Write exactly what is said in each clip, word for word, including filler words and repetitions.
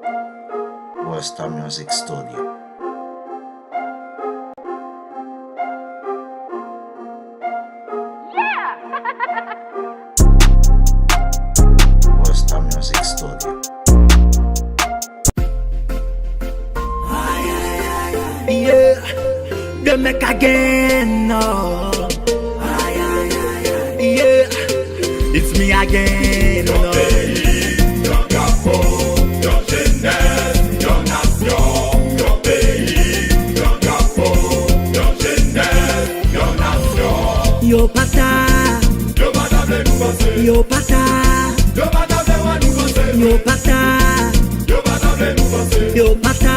Rasta Music Studio. Rasta Music Studio. Yeah, the Mac again, no. Yeah, it's me again, no. Yo pa ta, yo pa ta, yo pa ta, yo pa ta.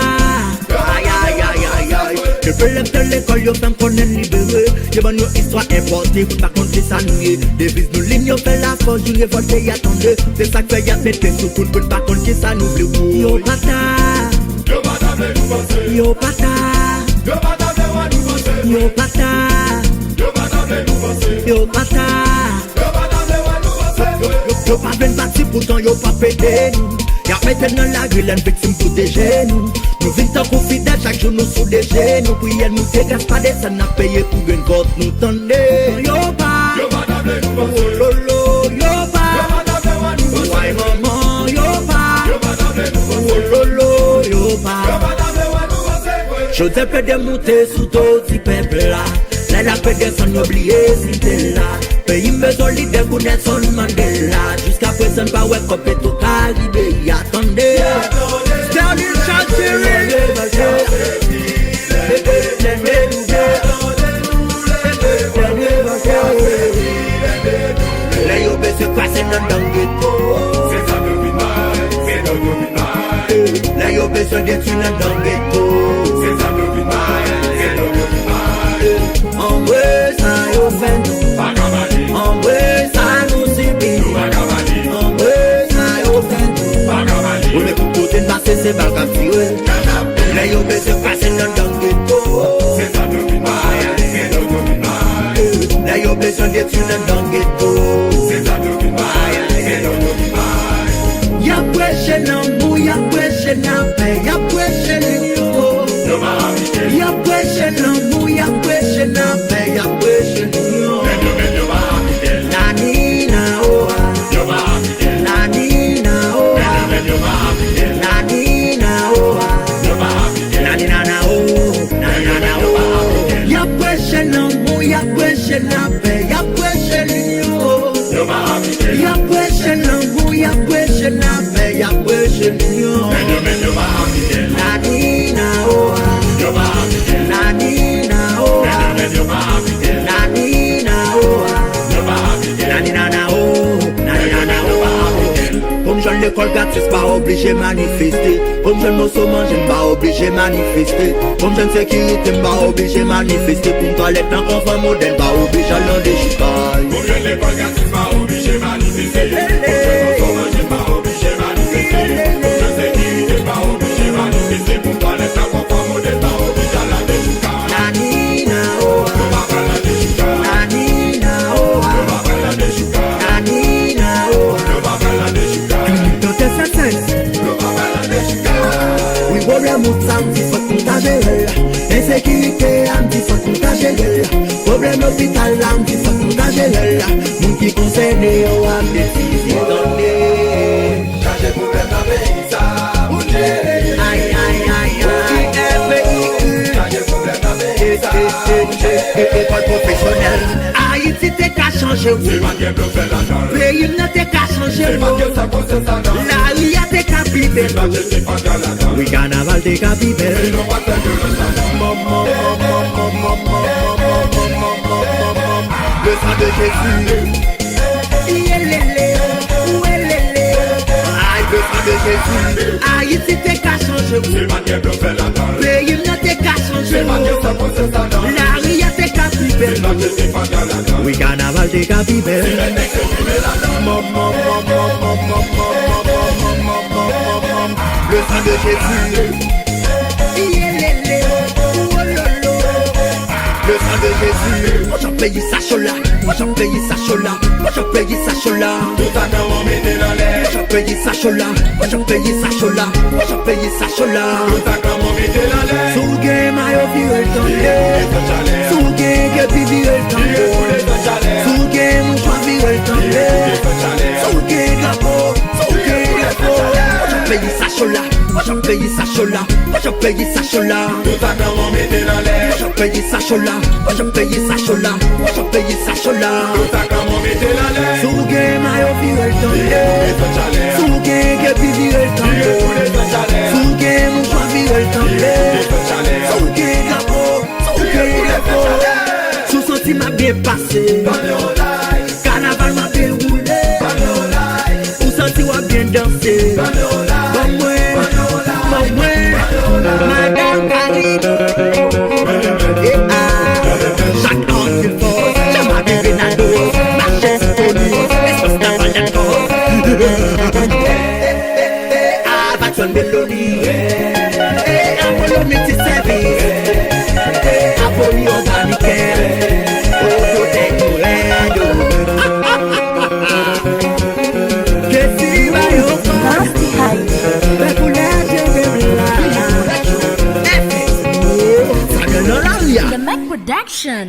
Ay, ay, ay, ay, ay. Depi lè m te lekòl, yo fè m konnen libere. Yo ban nou istwa enpòte, pou n pa konn kisa nou ye. Deviz nou, liy yo fè lafòs, jou revòlte y a tande. Se sa k fè y ap mete sou kout pou n pa konn kisa nou vle woy. Yo pa ta, yo pa ta, yo pa ta, yo pa ta. Yo pa vle n pati, poutan yo p ap ede nou. Y ap mete n nan lari, lè n viktim pwoteje nou. Nou vin tankou fidèl, chak jou nou sou de je nou. Priyè nou te gras pa desann, n ap peye pou grenn vòt nou tande. Yo pa, yo pa ta vle nou panse. Wololo, yo pa, yo pa ta vle wè nou panse. Way manman, yo pa, yo pa ta vle nou panse. Wololo, yo pa, yo pa ta vle wè nou panse. Jozèf pede moute sou do ti pèp la. Lè l ap desann, yo bliye si l te la. Peyi m bezwen lidè kou Nelson Mandela. Jiska prezan, n pa wè kòb Petro Karibe a. Tande. Sterling Charles Ferry. Lè yo bezwen kraze n anndan geto. Se zam yo vin bay, se dòg yo vin bay. Lè yo bezwen detwi n anndan geto. Se zam yo vin bay, se dòg yo vin bay. Anmwe sa yo fè nou. Pa ka pale. Anmwe sa nou sibi. Nou pa ka pale. Anmwe sa yo fè nou. Pa ka pale. Ou lè tout kote n pase se bal k ap tire. Lè yo bezwen kraze n anndan geto. Se zam yo vin bay, se dòg yo vin bay. Lè yo bezwen detwi n anndan geto. Se zam yo vin bay, se dòg yo vin bay. Y ap preche lanmou, y ap preche lapè, y ap preche linyon. Yo pa aplike. Y ap preche lanmou, y ap preche lapè, y ap preche linyon. Nèg yo menm yo pa aplike. Nanina, oh, ah. Yo pa aplike. Nanina, oh, ah. Nèg yo menm yo pa aplike. Nanina, oh, ah. Yo pa aplike. Nanina, na, oh, nanina, na, oh. Y ap preche lanmou, y ap preche lapè, y ap preche linyon. Yo pa aplike. Y ap preche lanmou, y ap preche lapè, y ap preche linyon. Nèg yo menm yo pa aplike. Nanina, oh, ah. Yo pa aplike. Nanina, oh, ah. Nèg yo menm yo pa aplike. Nanina, oh, ah. Yo pa aplike. Nanina, na, oh, nanina, na, oh. Pou m jwenn lekòl gratis, pa oblije manifeste. Pou m jwenn moso manje, m pa oblije manifeste. Pou m jwenn sekirite, m pa oblije manifeste. Pou m twalèt nan konfò modèn, pa oblije al nan dechoukay. Pou m jwenn lekòl gratis, pa oblije manifeste. Pou m jwenn moso manje, m pa oblije manifeste. Pou m jwenn sekirite, m pa oblije manifeste. Pou m twalèt nan konfò modèl, m pa oblije al nan dechoukay. Nanina, oh, ah. Yo pa pral nan dechoukay. Nanina, oh, ah. Yo pa pral nan dechoukay. Nanina, oh, ah. Yo pa pral nan dechoukay. Tante Sensens. Wi, pwoblèm wout sa, m di fòk nou ta jere l. Ensekirite a, m di fòk nou ta jere l. Pwoblèm lopital la, m di fòk nou ta jere l. Moun ki konsène yo ap deside tande. Chaje pwoblèm nan peyi sa, moun jere. Ay, ay, ay, ay. Chaje pwoblèm nan peyi sa, moun jere. Lekòl pwofesyonèl. Ayiti te ka chanje, wi. Se pa gen blofè ladan l. Peyi m nan te ka chanje, wi. Se pa gen sa konse sa nan. Lari a te ka pi bèl, wi. Se pa gen se pa gen ladan l. Wi, kanaval te ka pi bèl. Se nou pa fè vyolans ladan l. Le sang de Jésus. Yelele, welele. Ay, le sang de Jésus. Ayiti te ka chanje, wi. Se pa gen blofè ladan l. Peyi m nan te ka chanje, wi. Se pa gen sa konse sa nan. Lari a te ka pi bèl, wi. Se pa gen se pa gen ladan l. Wi, kanaval te ka pi bèl. Se lè nèg se pi bèl ladan l. Le sang de Jésus. Yelele, wololo. Le sang de Jésus. Poch an peyi sa cho la. Poch an peyi sa cho la. Poch an peyi sa cho la. Tout sa nan w mete nan lè. Poch an peyi sa cho la. Poch an peyi sa cho la. Poch an Peyi sa cho la. Si w gen mayo, vire l tande. Si w gen kepi, vire l tande. Si w gen mouchwa, vire l tande. Si w gen drapo, si w gen drapo. Peyi sa cho la. Peyi sa cho la. Peyi sa cho la. Tout sa granmoun mete nan lè. Peyi sa cho la. Peyi sa cho la. Peyi sa cho la. Tout sa granmoun mete nan lè. Si w gen mayo, vire l tande. Si w gen kepi, vire l tande. Si w gen mouchwa, vire l tande. Si w gen drapo, si w gen drapo. Si w santi m ap byen pase. Kanaval m ap dewoule. Ou santi w ap byen danse. Ban mwen, ban mwen, Madan Kali. E a, Jacques Henri Villefort, Jean-Marie Renaudot, Marchez Tony, Espace Naval Dakò. E a, Watson Melody. E a, Apollo Multiservice. E a, Poli Òganiken. Oto tèk ou rèd. Kesi ba yo fòs. Nasty Hype. Fè koulè je de la. Sa gen nan lari a. The Mac Production.